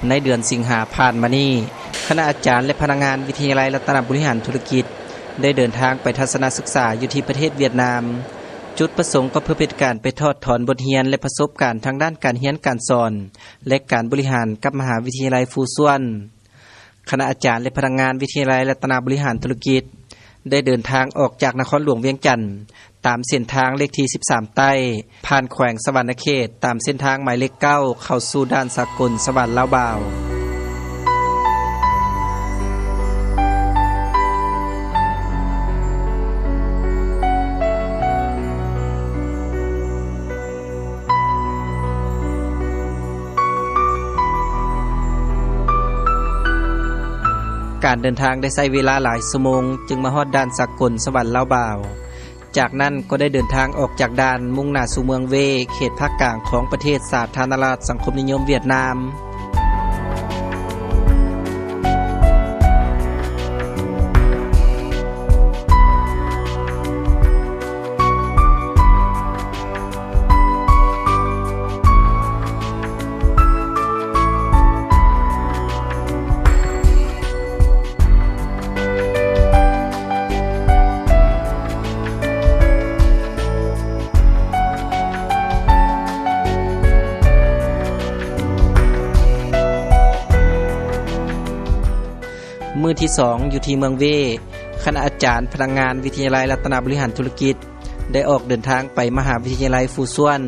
ໃນເດືອນສິງຫາຜ່ານມານີ້, ຄະນະອາຈານ ແລະ ພະນັກງານວິທະຍາໄລລັດຕະນະບໍລິຫານທຸລະກິດ ໄດ້ເດີນທາງໄປທັດສະນະສຶກສາຢູ່ທີ່ປະເທດຫວຽດນາມ. ຈຸດປະສົງກໍເພື່ອເປັນການໄປຖອດຖອນບົດຮຽນ ແລະ ປະສົບການທາງດ້ານການຮຽນການສອນ ແລະ ການບໍລິຫານກັບມະຫາວິທະຍາໄລຟູຊວນ. ຄະນະອາຈານ ແລະ ພະນັກງານວິທະຍາໄລລັດຕະນະບໍລິຫານທຸລະກິດ ໄດ້ເດີນທາງອອກຈາກນະຄອນຫຼວງວຽງຈັນ ຕາມເສັ້ນທາງເລກທີສິບສາມໃຕ້ ຜ່ານແຂວງສະຫວັນນະເຂດ ຕາມເສັ້ນທາງໝາຍເລກເກົ້າ ເຂົ້າສູ່ດ່ານສາກົນສະຫວັນ-ລາວບາວ. ການເດີນທາງໄດ້ໃຊ້ເວລາຫຼາຍຊົ່ວໂມງ ຈຶ່ງມາຮອດດ່ານສາກົນສະຫວັນ-ລາວບາວ. ຈາກນັ້ນກໍໄດ້ເດີນທາງອອກຈາກດ່ານ ມຸ່ງໜ້າສູ່ເມືອງເວ ເຂດພາກກາງຂອງປະເທດສາທາລະນະລັດສັງຄົມນິຍົມຫວຽດນາມ. ມື້ທີສອງ ຢູ່ທີ່ເມືອງເວ ຄະນະອາຈານ ພະນັກງານວິທະຍາໄລລັດຕະນະບໍລິຫານທຸລະກິດ ໄດ້ອອກເດີນທາງໄປມະຫາວິທະຍາໄລຟູຊວນ.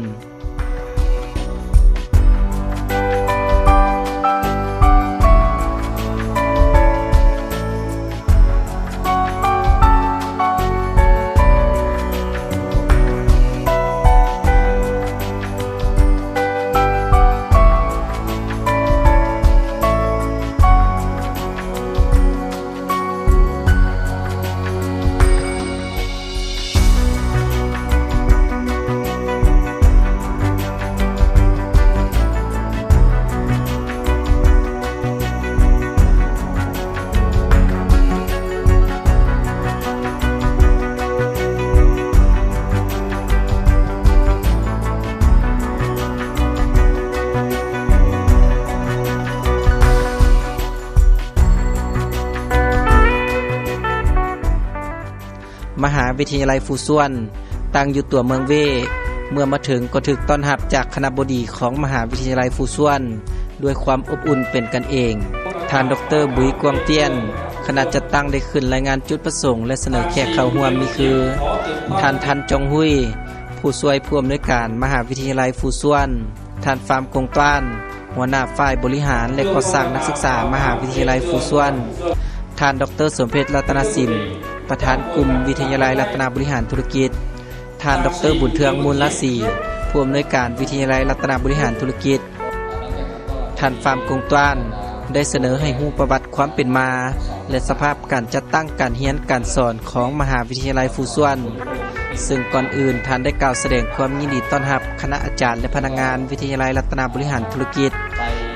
ມະຫາວິທະຍາໄລຟູຊວນ ຕັ້ງຢູ່ຕົວເມືອງເວ. ເມື່ອມາເຖິງກໍຖືກຕ້ອນຮັບຈາກຄະນະບໍດີຂອງມະຫາວິທະຍາໄລຟູຊວນ ດ້ວຍຄວາມອົບອຸ່ນເປັນກັນເອງ. ທ່ານ ດອກເຕີ ບຸຍ ກວາງຕຽນ, ຄະນະຈັດຕັ້ງໄດ້ຂຶ້ນລາຍງານຈຸດປະສົງ ແລະ ສະເໜີແຂກເຂົ້າຮ່ວມມີຄື ທ່ານ ທັນ ຈອງຮຸຍ, ຜູ້ຊ່ວຍຜູ້ອຳນວຍການມະຫາວິທະຍາໄລຟູຊວນ, ທ່ານ ຟາມ ກົງຕ້ານ, ຫົວໜ້າຝ່າຍບໍລິຫານ ແລະ ກໍ່ສ້າງນັກສຶກສາມະຫາວິທະຍາໄລຟູຊວນ, ທ່ານ ດອກເຕີ ສົມເພັດ ລັດຕະນະສິນ, ປະທານກຸ່ມວິທະຍາໄລລັດຕະນະບໍລິຫານທຸລະກິດ, ທ່ານ ດອກເຕີ ບຸນເທືອງ ມູນລາສີ, ຜູ້ອຳນວຍການວິທະຍາໄລລັດຕະນະບໍລິຫານທຸລະກິດ. ທ່ານ ຟາມ ກົງຕ້ານ ໄດ້ສະເໜີໃຫ້ຮູ້ປະຫວັດຄວາມເປັນມາ ແລະ ສະພາບການຈັດຕັ້ງການຮຽນການສອນຂອງມະຫາວິທະຍາໄລຟູຊວນ, ເຊິ່ງກ່ອນອື່ນທ່ານໄດ້ກ່າວສະແດງຄວາມຍິນດີຕ້ອນຮັບຄະນະອາຈານ ແລະ ພະນັກງານວິທະຍາໄລລັດຕະນະບໍລິຫານທຸລະກິດ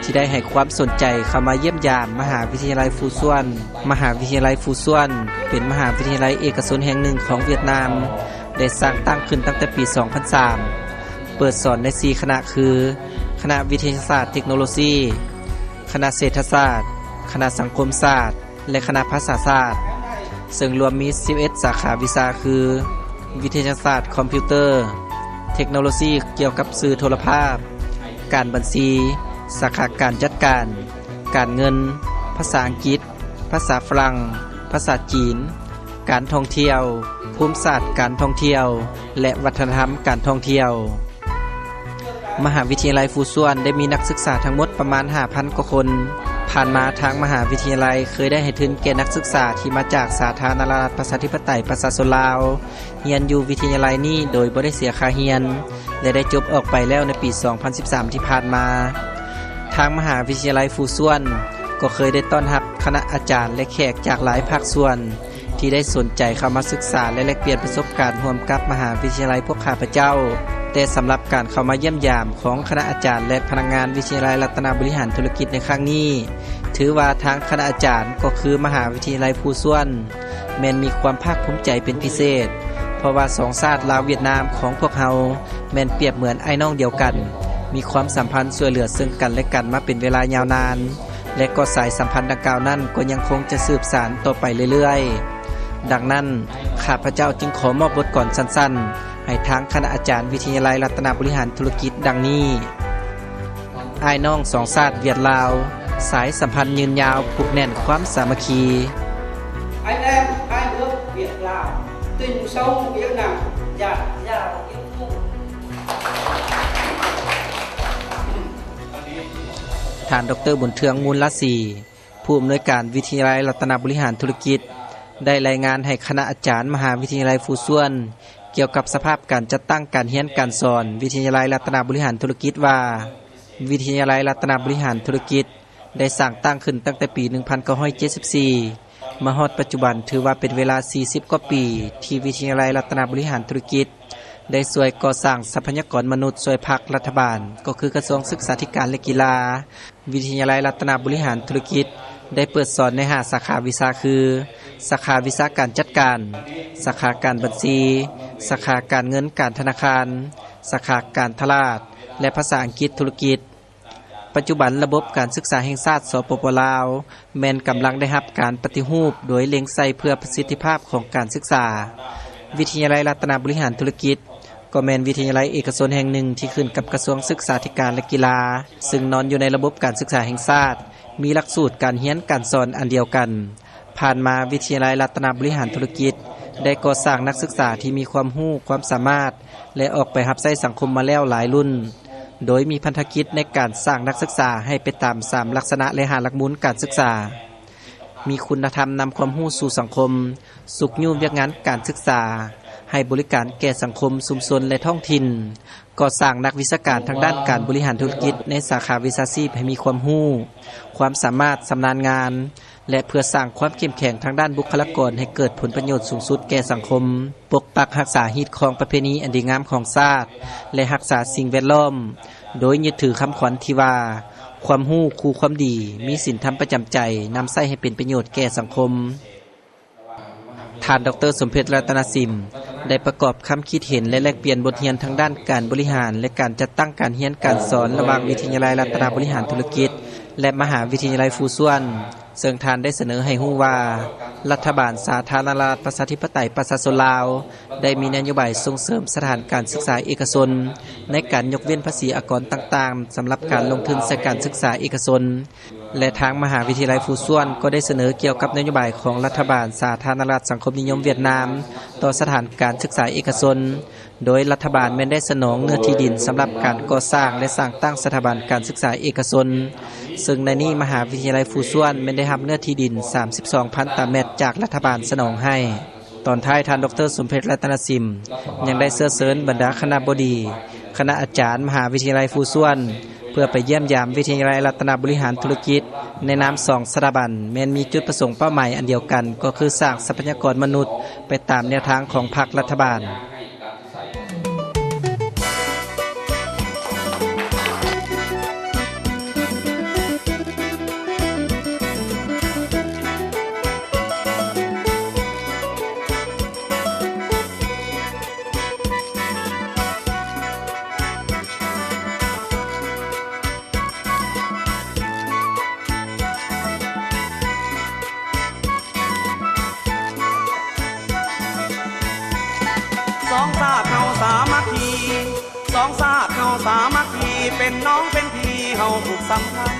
ທີ່ໄດ້ໃຫ້ຄວາມສົນໃຈເຂົ້າມາຢ້ຽມຢາມມະຫາວິທະຍາໄລຟູຊວນ. ມະຫາວິທະຍາໄລຟູຊວນ ເປັນມະຫາວິທະຍາໄລເອກະຊົນແຫ່ງໜຶ່ງຂອງຫວຽດນາມ, ໄດ້ສ້າງຕັ້ງຂຶ້ນຕັ້ງແຕ່ປີສອງພັນສາມ ເປີດສອນໃນສີ່ຄະນະຄື ຄະນະວິທະຍາສາດເຕັກໂນໂລຊີ, ຄະນະເສດຖະສາດ, ຄະນະສັງຄົມສາດ ແລະ ຄະນະພາສາສາດ, ເຊິ່ງລວມມີສິບເອັດສາຂາວິຊາຄື ວິທະຍາສາດຄອມພິວເຕີ, ເຕັກໂນໂລຊີກ່ຽວກັບສື່ໂທລະພາບ, ການບັນຊີ, ສາຂາການຈັດການ, ການເງິນ, ພາສາອັງກິດ, ພາສາຝຣັ່ງ, ພາສາຈີນ, ການທ່ອງທ່ຽວ, ພູມສາດການທ່ອງທ່ຽວ ແລະ ວັດທະນະທຳການທ່ອງທ່ຽວ. ມະຫາວິທະຍາໄລຟູຊວນໄດ້ມີນັກສຶກສາທັງໝົດປະມານຫ້າພັນກວ່າຄົນ. ຜ່ານມາທາງມະຫາວິທະຍາໄລເຄີຍໄດ້ໃຫ້ທຶນແກ່ນັກສຶກສາທີ່ມາຈາກສາທາລະນະລັດປະຊາທິປະໄຕປະຊາຊົນລາວ ຮຽນຢູ່ວິທະຍາໄລນີ້ໂດຍບໍ່ໄດ້ເສຍຄ່າຮຽນ ແລະ ໄດ້ຈົບອອກໄປແລ້ວໃນປີສອງພັນສິບສາມທີ່ຜ່ານມາ. ທາງມະຫາວິທະຍາໄລຟູຊວນກໍເຄີຍໄດ້ຕ້ອນຮັບຄະນະອາຈານ ແລະ ແຂກຈາກຫຼາຍພາກສ່ວນ ທີ່ໄດ້ສົນໃຈເຂົ້າມາສຶກສາ ແລະ ແລກປ່ຽນປະສົບການຮ່ວມກັບມະຫາວິທະຍາໄລພວກຂ້າພະເຈົ້າ, ແຕ່ສຳລັບການເຂົ້າມາຢ້ຽມຢາມຂອງຄະນະອາຈານ ແລະ ພະນັກງານວິທະຍາໄລລັດຕະນະບໍລິຫານທຸລະກິດໃນຄັ້ງນີ້, ຖືວ່າທາງຄະນະອາຈານກໍຄືມະຫາວິທະຍາໄລພູຊວນ ແມ່ນມີຄວາມພາກພູມໃຈເປັນພິເສດ, ເພາະວ່າສອງຊາດລາວຫວຽດນາມຂອງພວກເຮົາ ແມ່ນປຽບເໝືອນອ້າຍນ້ອງດຽວກັນ, ມີຄວາມສຳພັນຊ່ວຍເຫຼືອເຊິ່ງກັນແລະກັນມາເປັນເວລາຍາວນານ ແລະ ກໍສາຍສຳພັນດັ່ງກ່າວນັ້ນກໍຍັງຄົງຈະສືບສານຕໍ່ໄປເລື້ອຍໆ. ດັ່ງນັ້ນ, ຂ້າພະເຈົ້າຈຶ່ງຂໍມອບບົດກອນສັ້ນໆ ໃຫ້ທາງຄະນະອາຈານວິທະຍາໄລລັດຕະນະບໍລິຫານທຸລະກິດ ດັ່ງນີ້. ອ້າຍນ້ອງສອງຊາດຫວຽດລາວ, ສາຍສຳພັນຍືນຍາວ ຜູກແໜ້ນຄວາມສາມັກຄີ. Anh em hai nước Việt Lào, tình sâu nghĩa nặng, dạt dào yêu thương. ທ່ານ ດອກເຕີ ບຸນເທືອງ ມູນລາສີ, ຜູ້ອຳນວຍການວິທະຍາໄລລັດຕະນະບໍລິຫານທຸລະກິດ ໄດ້ລາຍງານໃຫ້ຄະນະອາຈານມະຫາວິທະຍາໄລຟູຊວນ ກ່ຽວກັບສະພາບການຈັດຕັ້ງການຮຽນການສອນວິທະຍາໄລລັດຕະນະບໍລິຫານທຸລະກິດວ່າ, ວິທະຍາໄລລັດຕະນະບໍລິຫານທຸລະກິດ ໄດ້ສ້າງຕັ້ງຂຶ້ນຕັ້ງແຕ່ປີໜຶ່ງພັນເກົ້າຮ້ອຍເຈັດສິບສີ່ ມາຮອດປັດຈຸບັນ ຖືວ່າເປັນເວລາສີ່ສິບກວ່າປີ ທີ່ວິທະຍາໄລລັດຕະນະບໍລິຫານທຸລະກິດ ໄດ້ຊ່ວຍກໍ່ສ້າງຊັບພະຍາກອນມະນຸດຊ່ວຍພັກລັດຖະບານ ກໍຄືກະຊວງສຶກສາທິການ ແລະ ກິລາ. ວິທະຍາໄລລັດຕະນະບໍລິຫານທຸລະກິດ ໄດ້ເປີດສອນໃນຫ້າສາຂາວິຊາຄື ສາຂາວິຊາການຈັດການ, ສາຂາການບັນຊີ, ສາຂາການເງິນການທະນາຄານ, ສາຂາການຕະຫຼາດ ແລະ ພາສາອັງກິດທຸລະກິດ. ປັດຈຸບັນລະບົບການສຶກສາແຫ່ງຊາດ ສປປ ລາວ ແມ່ນກຳລັງໄດ້ຮັບການປະຕິຮູບໂດຍເລັງໃສ່ເພື່ອປະສິດທິພາບຂອງການສຶກສາ. ວິທະຍາໄລລັດຕະນະບໍລິຫານທຸລະກິດ ກໍແມ່ນວິທະຍາໄລເອກະຊົນແຫ່ງໜຶ່ງທີ່ຂຶ້ນກັບກະຊວງສຶກສາທິການ ແລະ ກິລາ, ຊຶ່ງນອນຢູ່ໃນລະບົບການສຶກສາແຫ່ງຊາດ, ມີຫຼັກສູດການຮຽນການສອນອັນດຽວກັນ. ຜ່ານມາ, ວິທະຍາໄລລັດຕະນະບໍລິຫານທຸລະກິດ ໄດ້ກໍ່ສ້າງນັກສຶກສາທີ່ມີຄວາມຮູ້ຄວາມສາມາດ ແລະ ອອກໄປຮັບໃຊ້ສັງຄົມມາແລ້ວຫຼາຍລຸ້ນ, ໂດຍມີພັນທະກິດໃນການສ້າງນັກສຶກສາໃຫ້ໄປຕາມສາມລັກສະນະ ແລະ ຫ້າຫຼັກມູນການສຶກສາ. ມີຄຸນນະທຳນຳຄວາມຮູ້ສູ່ສັງຄົມ, ຊຸກຍູ້ວຽກງານການສຶກສາ, ໃຫ້ບໍລິການແກ່ສັງຄົມ, ຊຸມຊົນ ແລະ ທ້ອງຖິ່ນ, ກໍ່ສ້າງນັກວິຊາການທາງດ້ານການບໍລິຫານທຸລະກິດໃນສາຂາວິຊາຊີບໃຫ້ມີຄວາມຮູ້, ຄວາມສາມາດ, ຊຳນານງານ ແລະ ເພື່ອສ້າງຄວາມເຂັ້ມແຂງທາງດ້ານບຸກຄະລາກອນໃຫ້ເກີດຜົນປະໂຫຍດສູງສຸດແກ່ສັງຄົມ, ປົກປັກຮັກສາຮີດຄອງປະເພນີອັນດີງາມຂອງຊາດ ແລະ ຮັກສາສິ່ງແວດລ້ອມ, ໂດຍຍຶດຖືຄຳຂວັນທີ່ວ່າ, ຄວາມຮູ້ຄູ່ຄວາມດີ, ມີສິນທຳປະຈຳໃຈ, ນຳໃຊ້ໃຫ້ເປັນປະໂຫຍດແກ່ສັງຄົມ. ທ່ານ ດອກເຕີ ສົມເພັດ ລັດຕະນະສິມ ໄດ້ປະກອບຄຳຄິດເຫັນ ແລະ ແລກປ່ຽນບົດຮຽນທາງດ້ານການບໍລິຫານ ແລະ ການຈັດຕັ້ງການຮຽນການສອນ ລະຫວ່າງວິທະຍາໄລລັດຕະນະບໍລິຫານທຸລະກິດ ແລະ ມະຫາວິທະຍາໄລຟູຊວນ, ເຊິ່ງທ່ານໄດ້ສະເໜີໃຫ້ຮູ້ວ່າ ລັດຖະບານສາທາລະນະລັດປະຊາທິປະໄຕປະຊາຊົນລາວ ໄດ້ມີນະໂຍບາຍສົ່ງເສີມສະຖານການສຶກສາເອກະຊົນ ໃນການຍົກເວັ້ນພາສີອາກອນຕ່າງໆ ສຳລັບການລົງທຶນໃສ່ການສຶກສາເອກະຊົນ ແລະ ທາງມະຫາວິທະຍາໄລຟູຊວນກໍໄດ້ສະເໜີກ່ຽວກັບນະໂຍບາຍຂອງລັດຖະບານສາທາລະນະລັດສັງຄົມນິຍົມຫວຽດນາມຕໍ່ສະຖານການສຶກສາເອກະຊົນ, ໂດຍລັດຖະບານແມ່ນໄດ້ສະໜອງເນື້ອທີ່ດິນສຳລັບການກໍ່ສ້າງ ແລະ ສ້າງຕັ້ງສະຖາບັນການສຶກສາເອກະຊົນ, ເຊິ່ງໃນນີ້ມະຫາວິທະຍາໄລຟູຊວນແມ່ນໄດ້ຮັບເນື້ອທີ່ດິນສາມສິບສອງພັນຕາແມັດຈາກລັດຖະບານສະໜອງໃຫ້. ຕອນທ້າຍທ່ານ ດອກເຕີ ສົມເພັດ ລັດຕະນະສິມ ຍັງໄດ້ເຊື້ອເຊີນບັນດາຄະນະບໍດີ, ຄະນະອາຈານມະຫາວິທະຍາໄລຟູຊວນ ເພື່ອໄປຢ້ຽມຢາມວິທະຍາໄລລັດຕະນະບໍລິຫານທຸລະກິດ ໃນນາມສອງສະຖາບັນ ແມ່ນມີຈຸດປະສົງເປົ້າໝາຍອັນດຽວກັນ ກໍຄືສ້າງຊັບພະຍາກອນມະນຸດໄປຕາມແນວທາງຂອງພັກລັດຖະບານ. ສອງຊາດເຮົາສາມັກຄີ ສອງຊາດເຮົາສາມັກຄີ ເປັນນ້ອງເປັນພີ່ເຮົາຜູກສຳພັນ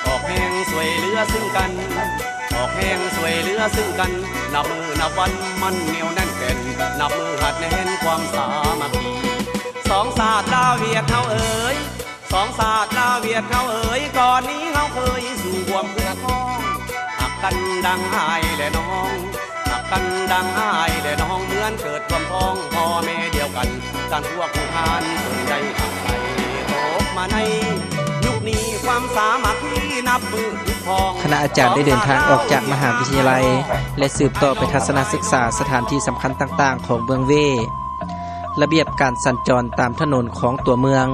ອອກແຮງຊ່ວຍເຫຼືອຊຶ່ງກັນ ອອກແຮງຊ່ວຍເຫຼືອຊຶ່ງກັນ ນັບມື້ນັບວັນມັນໜຽວແໜ້ນແກ່ນ ນັບມື້ຮັດແໜ້ນຄວາມສາມັກຄີ ສອງຊາດລາວຫວຽດເຮົາເອີຍ ສອງຊາດລາວຫວຽດເຮົາເອີຍ ກ່ອນນີ້ເຮົາເຄີຍສູ້ຮ່ວມເພື່ອຄອງ ຮັກກັນດັ່ງອ້າຍແລະນ້ອງ ຮັກກັນດັ່ງອ້າຍແລະນ້ອງ ເໝືອນເກີດຮ່ວມທ້ອງພໍ່ແມ່ດຽວກັນ ທ່ານພວກຜູ້ຜ່ານເພິ່ນໄດ້ຮັກໄປ ຕົກມາໃນຍຸກນີ້ ຄວາມສາມັກຄີນັບມື້ຜຸຜອງ. ຄະນະອາຈານໄດ້ເດີນທາງອອກຈາກມະຫາວິທະຍາໄລ ແລະ ສືບຕໍ່ໄປທັດສະນະສຶກສາສະຖານທີ່ສຳຄັນຕ່າງໆຂອງເມືອງເວ. ລະບຽບການສັນຈອນຕາມຖະໜົນຂອງຕົວເມືອງ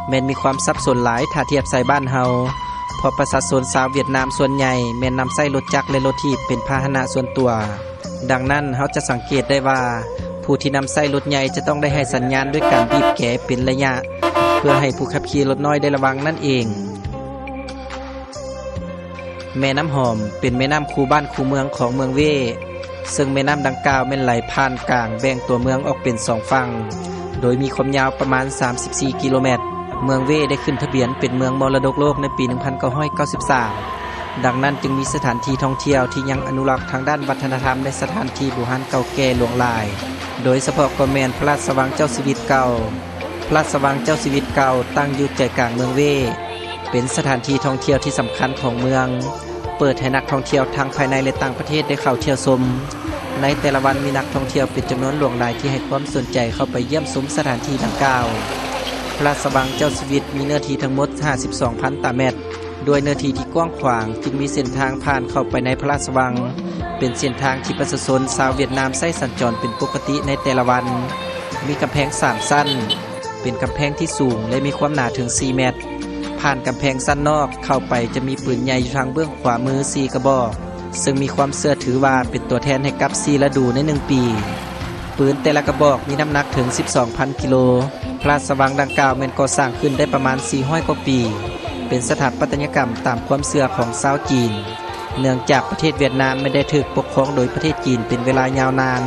ແມ່ນມີຄວາມສັບສົນຫຼາຍຖ້າທຽບໃສ່ບ້ານເຮົາ, ເພາະປະຊາຊົນຊາວຫວຽດນາມສ່ວນໃຫຍ່ແມ່ນນຳໃຊ້ລົດຈັກ ແລະ ລົດຖີບເປັນພາຫະນະສ່ວນຕົວ. ດັ່ງນັ້ນ, ເຮົາຈະສັງເກດໄດ້ວ່າ ຜູ້ທີ່ນຳໃຊ້ລົດໃຫຍ່ຈະຕ້ອງໄດ້ໃຫ້ສັນຍານດ້ວຍການບີບແກເປັນໄລຍະ. ເພື່ອໃຫ້ຜູ້ຂັບຂີ່ລົດນ້ອຍໄດ້ລະວັງນັ້ນເອງ. ແມ່ນ້ຳຫອມເປັນແມ່ນ້ຳຄູ່ບ້ານຄູ່ເມືອງຂອງເມືອງເວ ເຊິ່ງແມ່ນ້ຳດັ່ງກ່າວແມ່ນໄຫຼຜ່ານກາງແບ່ງຕົວເມືອງອອກເປັນສອງຝັ່ງ ໂດຍມີຄວາມຍາວປະມານສາມສິບສີ່ກິໂລແມັດ. ເມືອງເວໄດ້ຂຶ້ນທະບຽນເປັນເມືອງມໍລະດົກໂລກໃນປີໜຶ່ງພັນເກົ້າຮ້ອຍເກົ້າສິບສາມ. ດັ່ງນັ້ນຈຶ່ງມີສະຖານທີ່ທ່ອງທ່ຽວທີ່ຍັງອະນຸລັກທາງດ້ານວັດທະນະທຳ ແລະ ສະຖານທີ່ບູຮານເກົ່າແກ່ຫຼວງຫຼາຍ, ໂດຍສະເພາະກໍແມ່ນພະລາຊະວັງເຈົ້າຊີວິດເກົ່າ. ພະລາຊະວັງເຈົ້າຊີວິດເກົ່າຕັ້ງຢູ່ໃຈກາງເມືອງເວ, ເປັນສະຖານທີ່ທ່ອງທ່ຽວທີ່ສຳຄັນຂອງເມືອງ, ເປີດໃຫ້ນັກທ່ອງທ່ຽວທັງພາຍໃນ ແລະ ຕ່າງປະເທດໄດ້ເຂົ້າທ່ຽວຊົມ. ໃນແຕ່ລະວັນມີນັກທ່ອງທ່ຽວເປັນຈຳນວນຫຼວງຫຼາຍທີ່ໃຫ້ຄວາມສົນໃຈເຂົ້າໄປຢ້ຽມຊົມສະຖານທີ່ດັ່ງກ່າວ. ພະລາຊະວັງເຈົ້າຊີວິດມີເນື້ອທີ່ທັງໝົດຫ້າສິບສອງພັນຕາແມັດ. ດ້ວຍເນື້ອທີ່ທີ່ກວ້າງຂວາງ, ຈຶ່ງມີເສັ້ນທາງຜ່ານເຂົ້າໄປໃນພະລາຊະວັງ, ເປັນເສັ້ນທາງທີ່ປະຊາຊົນຊາວຫວຽດນາມໃຊ້ສັນຈອນເປັນປົກກະຕິໃນແຕ່ລະວັນ. ມີກຳແພງສາມຊັ້ນ, ເປັນກຳແພງທີ່ສູງ ແລະ ມີຄວາມໜາເຖິງສີ່ແມັດ. ຜ່ານກຳແພງຊັ້ນນອກເຂົ້າໄປຈະມີປືນໃຫຍ່ຢູ່ທາງເບື້ອງຂວາມືສີ່ກະບອກ, ເຊິ່ງມີຄວາມເຊື່ອຖືວ່າເປັນຕົວແທນໃຫ້ກັບສີ່ລະດູໃນໜຶ່ງປີ. ປືນແຕ່ລະກະບອກມີນ້ຳໜັກເຖິງສິບສອງພັນກິໂລ. ພະລາຊະວັງດັ່ງກ່າວແມ່ນກໍ່ສ້າງຂຶ້ນໄດ້ປະມານສີ່ຮ້ອຍກວ່າປີ, ເປັນສະຖາປັດຕະຍະກຳຕາມຄວາມເຊື່ອຂອງຊາວຈີນ, ເນື່ອງຈາກປະເທດຫວຽດນາມແມ່ນໄດ້ຖືກປົກຄອງໂດຍປະເທດຈີນເປັນເວລາຍາວນານ,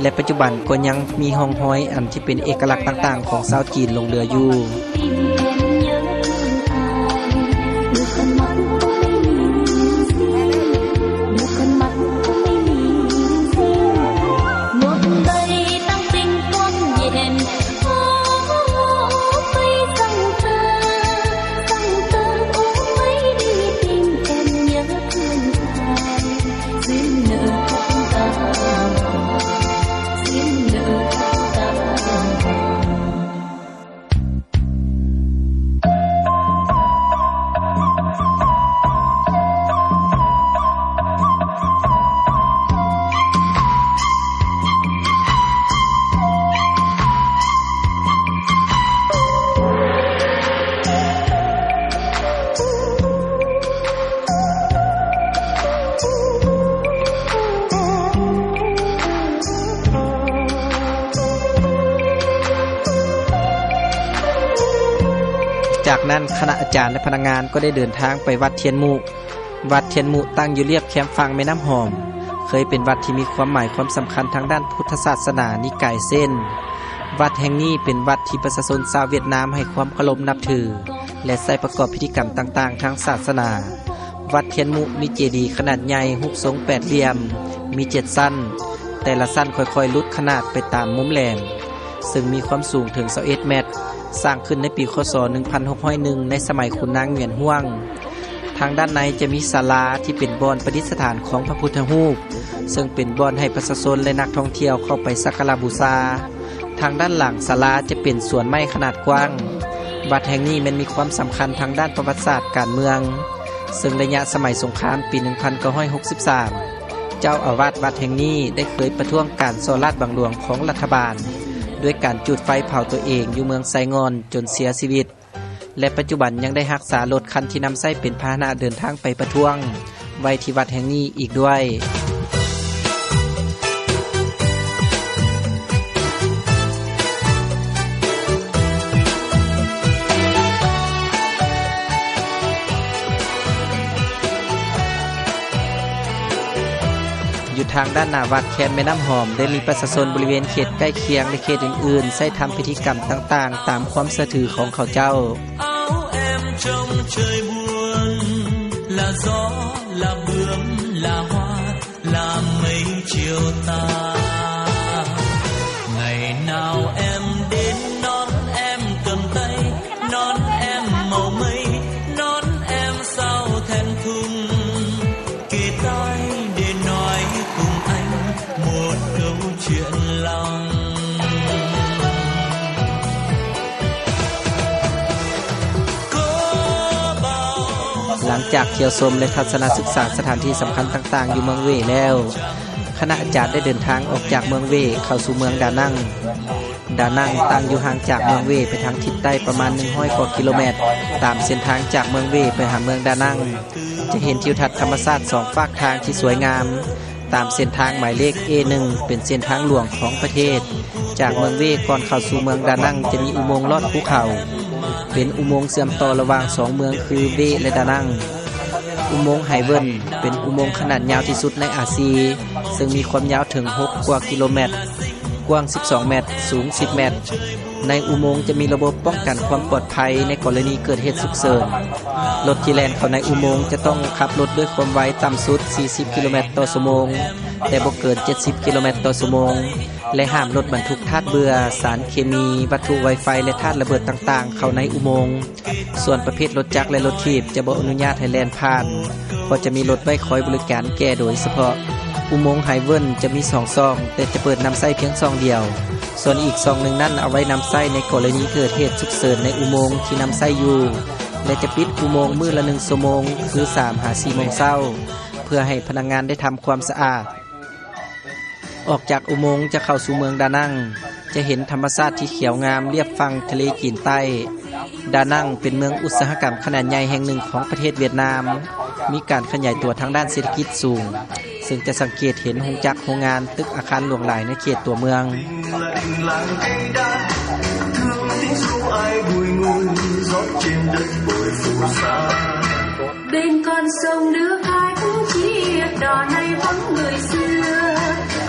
ແລະ ປັດຈຸບັນກໍຍັງມີຮ່ອງຮອຍອັນທີ່ເປັນເອກະລັກຕ່າງໆຂອງຊາວຈີນຫຼົງເຫຼືອຢູ່. ຈາກນັ້ນ ຄະນະອາຈານ ແລະ ພະນັກງານກໍໄດ້ເດີນທາງໄປວັດທຽນມຸ. ວັດທຽນມຸຕັ້ງຢູ່ລຽບແຄມຝັ່ງແມ່ນ້ຳຫອມ, ເຄີຍເປັນວັດທີ່ມີຄວາມໝາຍຄວາມສຳຄັນທາງດ້ານພຸດທະສາສະໜານິກາຍເຊັນ. ວັດແຫ່ງນີ້ເປັນວັດທີ່ປະຊາຊົນຊາວຫວຽດນາມໃຫ້ຄວາມເຄົາລົບນັບຖື ແລະ ໃຊ້ປະກອບພິທີກຳຕ່າງໆທາງສາສະໜາ. ວັດທຽນມຸມີເຈດີຂະໜາດໃຫຍ່ຮູບຊົງແປດຫຼ່ຽມ, ມີເຈັດຊັ້ນ, ແຕ່ລະຊັ້ນຄ່ອຍໆຫຼຸດຂະໜາດໄປຕາມມຸມແຫຼມ, ເຊິ່ງມີຄວາມສູງເຖິງຊາວເອັດແມັດ, ສ້າງຂຶ້ນໃນປີ ຄ.ສ. ໜຶ່ງພັນຫົກຮ້ອຍໜຶ່ງ ໃນສະໄໝຂຸນນາງຫງວຽນຮ່ວງ. ທາງດ້ານໃນຈະມີສາລາທີ່ເປັນບ່ອນປະດິດສະຖານຂອງພະພຸດທະຮູບ, ເຊິ່ງເປັນບ່ອນໃຫ້ປະຊາຊົນ ແລະ ນັກທ່ອງທ່ຽວເຂົ້າໄປສັກກາລະບູຊາ. ທາງດ້ານຫຼັງສາລາຈະເປັນສວນໄມ້ຂະໜາດກວ້າງ. ວັດແຫ່ງນີ້ແມ່ນມີຄວາມສຳຄັນທາງດ້ານປະຫວັດສາດການເມືອງ, ເຊິ່ງໄລຍະສະໄໝສົງຄາມປີໜຶ່ງພັນເກົ້າຮ້ອຍຫົກສິບສາມ ເຈົ້າອາວາດວັດແຫ່ງນີ້ໄດ້ເຄີຍປະທ້ວງການສໍ້ລາດບັງຫຼວງຂອງລັດຖະບານ ດ້ວຍການຈູດໄຟເຜົາຕົວເອງຢູ່ເມືອງໄຊງ່ອນຈົນເສຍຊີວິດ. ແລະ ປັດຈຸບັນຍັງໄດ້ຮັກສາລົດຄັນທີ່ນຳໃຊ້ເປັນພາຫະນະເດີນທາງໄປປະທ້ວງໄວ້ທີ່ວັດແຫ່ງນີ້ອີກດ້ວຍ. ຢູ່ທາງດ້ານໜ້າວັດແຄມແມ່ນ້ຳຫອມ ໄດ້ມີປະຊາຊົນບໍລິເວນເຂດໃກ້ຄຽງ ແລະ ເຂດອື່ນໆ ໃຊ້ທຳພິທີກຳຕ່າງໆ ຕາມຄວາມເຊື່ອຖືຂອງເຂົາເຈົ້າ. Áo em trông trời buồn, là gió, là bướm, là hoa, là mây chiều tà. Ngày nào em đến đón em cầm tay, đón em màu mây, đón em sao thẹn thùng. Kể tai để nói cùng anh một câu chuyện lòng. ຫຼັງຈາກທ່ຽວຊົມ ແລະ ທັດສະນະສຶກສາສະຖານທີ່ສຳຄັນຕ່າງໆຢູ່ເມືອງເວແລ້ວ, ຄະນະອາຈານໄດ້ເດີນທາງອອກຈາກເມືອງເວເຂົ້າສູ່ເມືອງດານັງ. ດານັງຕັ້ງຢູ່ຫ່າງຈາກເມືອງເວໄປທາງທິດໃຕ້ປະມານໜຶ່ງຮ້ອຍກວ່າກິໂລແມັດ. ຕາມເສັ້ນທາງຈາກເມືອງເວໄປຫາເມືອງດານັງ ຈະເຫັນທິວທັດທຳມະຊາດສອງຟາກທາງທີ່ສວຍງາມ. ຕາມເສັ້ນທາງໝາຍເລກ ເອໜຶ່ງ ເປັນເສັ້ນທາງຫຼວງຂອງປະເທດ. ຈາກເມືອງເວກ່ອນເຂົ້າສູ່ເມືອງດານັງຈະມີອຸໂມງລອດພູເຂົາ. ເປັນອຸໂມງເຊື່ອມຕໍ່ລະຫວ່າງສອງເມືອງຄືເວ ແລະ ດານັງ. ອຸໂມງໄຮເວິນ ເປັນອຸໂມງຂະໜາດຍາວທີ່ສຸດໃນອາຊີ, ເຊິ່ງມີຄວາມຍາວເຖິງຫົກກວ່າກິໂລແມັດ, ກວ້າງສິບສອງແມັດ, ສູງສິບແມັດ. ໃນອຸໂມງຈະມີລະບົບປ້ອງກັນຄວາມປອດໄພໃນກໍລະນີເກີດເຫດສຸກເສີນ. ລົດທີ່ແລ່ນເຂົ້າໃນອຸໂມງຈະຕ້ອງຂັບລົດດ້ວຍຄວາມໄວຕ່ຳສຸດສີ່ສິບກິໂລແມັດຕໍ່ຊົ່ວໂມງ, ແຕ່ບໍ່ເກີນເຈັດສິບກິໂລແມັດຕໍ່ຊົ່ວໂມງ ແລະ ຫ້າມລົດບັນທຸກທາດເບື່ອ, ສານເຄມີ, ວັດຖຸໄວໄຟ ແລະ ທາດລະເບີດຕ່າງໆເຂົ້າໃນອຸໂມງ. ສ່ວນປະເພດລົດຈັກ ແລະ ລົດຖີບຈະບໍ່ອະນຸຍາດໃຫ້ແລ່ນຜ່ານ, ເພາະຈະມີລົດໄວ້ຄອຍບໍລິການແກ່ໂດຍສະເພາະ. ອຸໂມງໄຮເວິນຈະມີສອງຊ່ອງ, ແຕ່ຈະເປີດນຳໃຊ້ພຽງຊ່ອງດຽວ. ສ່ວນອີກຊ່ອງໜຶ່ງນັ້ນເອົາໄວ້ນຳໃຊ້ໃນກໍລະນີເກີດເຫດສຸກເສີນໃນອຸໂມງທີ່ນຳໃຊ້ຢູ່ ແລະ ຈະປິດອຸໂມງມື້ລະໜຶ່ງຊົ່ວໂມງ ຄືສາມຫາສີ່ໂມງເຊົ້າ ເພື່ອໃຫ້ພະນັກງານໄດ້ທຳຄວາມສະອາດ. ອອກຈາກອຸໂມງຈະເຂົ້າສູ່ເມືອງດານັງ, ຈະເຫັນທຳມະຊາດທີ່ຂຽວງາມລຽບຝັ່ງທະເລຈີນໃຕ້. ດານັງເປັນເມືອງອຸດສາຫະກຳຂະໜາດໃຫຍ່ແຫ່ງໜຶ່ງຂອງປະເທດຫວຽດນາມ, ມີການຂະຫຍາຍຕົວທາງດ້ານເສດຖະກິດສູງ, ເຊິ່ງຈະສັງເກດເຫັນໂຮງຈັກໂຮງງານ, ຕຶກອາຄານຫຼວງຫຼາຍໃນເຂດຕົວເມືອງ. Bên con sông nước Thác Chiếc đò nay vắng người xưa,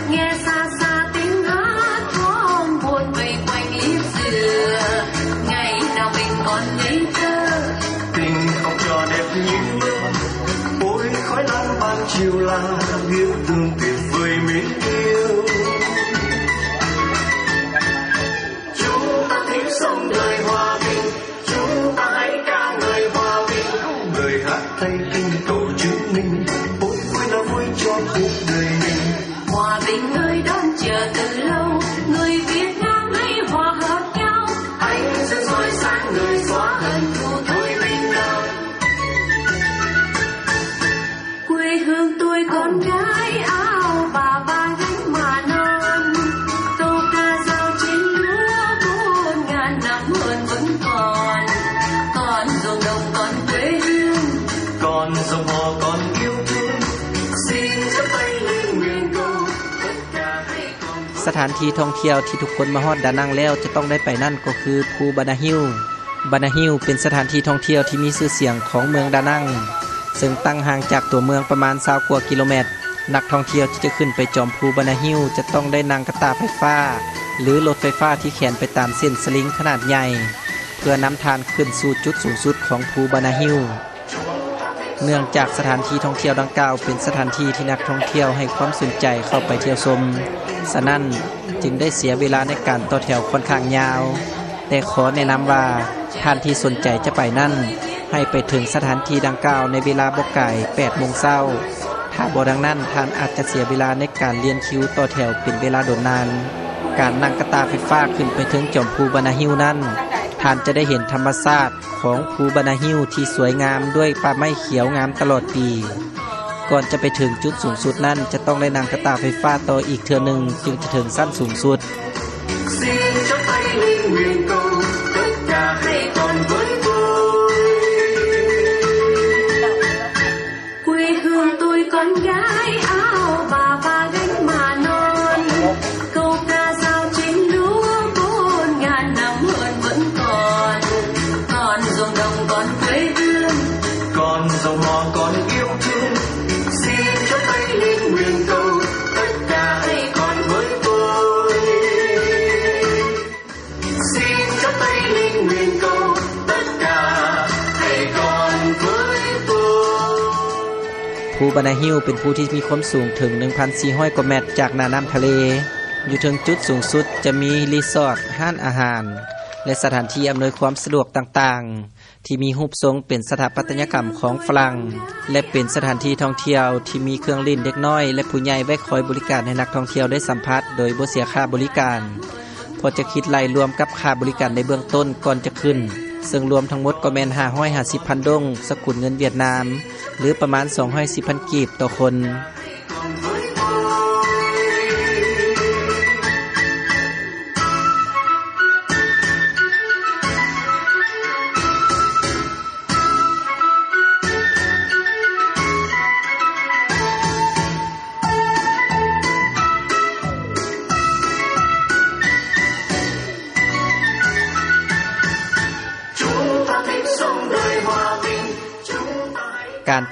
nghe xa xa tiếng hát thôn buôn vây quanh liếp dừa. Ngày nào mình còn ngây thơ, tình học trò đẹp như mơ, bối khói lắng ban chiều là biết thương tuyệt vời mến yêu. Chúng ta thính sông đời hòa bình, chúng ta hãy ca ngợi hòa bình, lời hát thay kinh cầu chứng minh, ôi vui là vui cho cuộc đời mình. Hòa bình người đón chờ từ lâu, người Việt Nam hãy hòa hợp nhau, anh sẽ soi sáng người xóa hận thù thôi mình nào. Quê hương tôi con gái áo bà ba gánh mà non, câu ca dao trên lúa bốn ngàn năm hơn vẫn còn. Con ruộng đồng con quê hương, con dòng họ con yêu thương, xin chắp tay lên nguyện cầu tất cả hãy còn vui. ສະຖານທີ່ທ່ອງທ່ຽວທີ່ທຸກຄົນມາຮອດດານັງແລ້ວຈະຕ້ອງໄດ້ໄປນັ້ນກໍຄືພູບານາຮິວ. ບານາຣິວເປັນສະຖານທີ່ທ່ອງທ່ຽວທີ່ມີຊື່ສຽງຂອງເມືອງດານັງ, ເຊິ່ງຕັ້ງຫ່າງຈາກຕົວເມືອງປະມານຊາວກວ່າກິໂລແມັດ. ນັກທ່ອງທ່ຽວທີ່ຈະຂຶ້ນໄປຈອມພູບານາຣິວຈະຕ້ອງໄດ້ນັ່ງກະຕ່າໄຟຟ້າ ຫຼື ລົດໄຟຟ້າທີ່ແຂວນໄປຕາມເສັ້ນສະລິງຂະໜາດໃຫຍ່ ເພື່ອນຳທ່ານຂຶ້ນສູ່ຈຸດສູງສຸດຂອງພູບານາຣິວ. ເນື່ອງຈາກສະຖານທີ່ທ່ອງທ່ຽວດັ່ງກ່າວເປັນສະຖານທີ່ທີ່ນັກທ່ອງທ່ຽວໃຫ້ຄວາມສົນໃຈເຂົ້າໄປທ່ຽວຊົມ, ສະນັ້ນຈຶ່ງໄດ້ເສຍເວລາໃນການຕໍ່ແຖວຂ້ອນຂ້າງຍາວ. ແຕ່ຂໍແນະນຳວ່າ ທ່ານທີ່ສົນໃຈຈະໄປນັ້ນ ໃຫ້ໄປເຖິງສະຖານທີ່ດັ່ງກ່າວໃນເວລາບໍ່ກາຍແປດໂມງເຊົ້າ. ຖ້າບໍ່ດັ່ງນັ້ນ, ທ່ານອາດຈະເສຍເວລາໃນການລຽນຄິວຕໍ່ແຖວເປັນເວລາດົນນານ. ການນັ່ງກະຕ່າໄຟຟ້າຂຶ້ນໄປເທິງຈອມພູບານາຮິວນັ້ນ, ທ່ານຈະໄດ້ເຫັນທຳມະຊາດ ຂອງພູບານາຣິວທີ່ສວຍງາມດ້ວຍປ່າໄມ້ຂຽວງາມຕະຫຼອດປີ. ກ່ອນຈະໄປເຖິງຈຸດສູງສຸດນັ້ນ ຈະຕ້ອງໄດ້ນັ່ງກະຕ່າໄຟຟ້າຕໍ່ອີກເທື່ອໜຶ່ງ ຈຶ່ງຈະເຖິງຊັ້ນສູງສຸດ. Xin chắp tay lên nguyện cầu tất cả hãy còn vui tươi. Quê hương tôi con gái áo bà ba gánh mà non, câu ca dao trên lúa bốn ngàn năm hơn vẫn còn. Con ruộng đồng con quê hương, con dòng họ con yêu thương, xin chắp tay lên nguyện cầu tất cả hãy còn vui tươi. Xin chắp tay lên nguyện cầu tất cả hãy còn vui tươi. ພູບານາຣິວເປັນພູທີ່ມີຄວາມສູງເຖິງໜຶ່ງພັນສີ່ຮ້ອຍກວ່າແມັດຈາກໜ້ານ້ຳທະເລ. ຢູ່ເທິງຈຸດສູງສຸດຈະມີຣີສອດ, ຮ້ານອາຫານ ແລະ ສະຖານທີ່ອຳນວຍຄວາມສະດວກຕ່າງໆ ທີ່ມີຮູບຊົງເປັນສະຖາປັດຕະຍະກຳຂອງຝຣັ່ງ ແລະ ເປັນສະຖານທີ່ທ່ອງທ່ຽວທີ່ມີເຄື່ອງຫຼິ້ນເດັກນ້ອຍ ແລະ ຜູ້ໃຫຍ່ໄວ້ຄອຍບໍລິການໃຫ້ນັກທ່ອງທ່ຽວໄດ້ສຳຜັດໂດຍບໍ່ເສຍຄ່າບໍລິການ, ເພາະຈະຄິດໄລ່ລວມກັບຄ່າບໍລິການໃນເບື້ອງຕົ້ນກ່ອນຈະຂຶ້ນ, ເຊິ່ງລວມທັງໝົດກໍແມ່ນຫ້າຮ້ອຍຫ້າສິບພັນດົງ ສະກຸນເງິນຫວຽດນາມ ຫຼື ປະມານສອງຮ້ອຍສິບພັນກີບຕໍ່ຄົນ.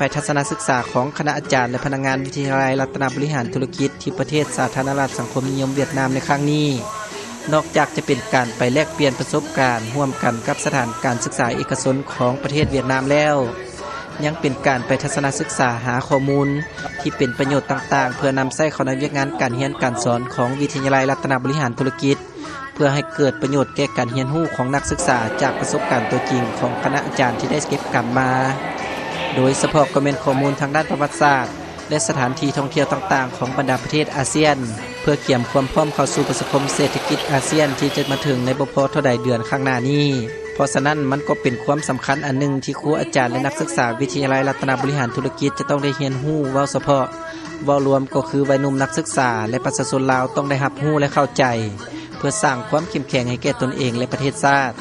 ປທັດສະນະສຶກສາຂອງຄະນະອາຈານ ແລະ ພະນັກງານວິທະຍາໄລລັດຕະນະບໍລິຫານທຸລະກິດ ທີ່ປະເທດສາທາລະນະລັດສັງຄົມນິຍົມຫວຽດນາມໃນຄັ້ງນີ້ ນອກຈາກຈະເປັນການໄປແລກປ່ຽນປະສົບການຮ່ວມກັນກັບສະຖານການສຶກສາເອກະຊົນຂອງປະເທດຫວຽດນາມແລ້ວ ຍັງເປັນການໄປທັດສະນະສຶກສາຫາຂໍ້ມູນທີ່ເປັນປະໂຫຍດຕ່າງໆ ເພື່ອນຳໃຊ້ເຂົ້າໃນວຽກງານການຮຽນການສອນຂອງວິທະຍາໄລລັດຕະນະບໍລິຫານທຸລະກິດ ເພື່ອໃຫ້ເກີດປະໂຫຍດແກ່ການຮຽນຮູ້ຂອງນັກສຶກສາຈາກປະສົບການຕົວຈິງຂອງຄະນະອາຈານທີ່ໄດ້ເກັບກຳມາ ໂດຍສະເພາະກໍແມ່ນຂໍ້ມູນທາງດ້ານປະຫວັດສາດ ແລະ ສະຖານທີ່ທ່ອງທ່ຽວຕ່າງໆຂອງບັນດາປະເທດອາຊຽນ ເພື່ອກຽມຄວາມພ້ອມເຂົ້າສູ່ປະຊາຄົມເສດຖະກິດອາຊຽນທີ່ຈະມາເຖິງໃນບໍ່ພໍເທົ່າໃດເດືອນຂ້າງໜ້ານີ້. ເພາະສະນັ້ນມັນກໍເປັນຄວາມສຳຄັນອັນໜຶ່ງທີ່ຄູອາຈານ ແລະ ນັກສຶກສາວິທະຍາໄລລັດຕະນະບໍລິຫານທຸລະກິດຈະຕ້ອງໄດ້ຮຽນຮູ້ເວົ້າສະເພາະ ເວົ້າລວມກໍຄືໄວໜຸ່ມນັກສຶກສາ ແລະ ປະຊາຊົນລາວຕ້ອງໄດ້ຮັບຮູ້ ແລະ ເຂົ້າໃຈ ເພື່ອສ້າງຄວາມເຂັ້ມແຂງໃຫ້ແກ່ຕົນເອງ ແລະ ປະເທດຊາດ.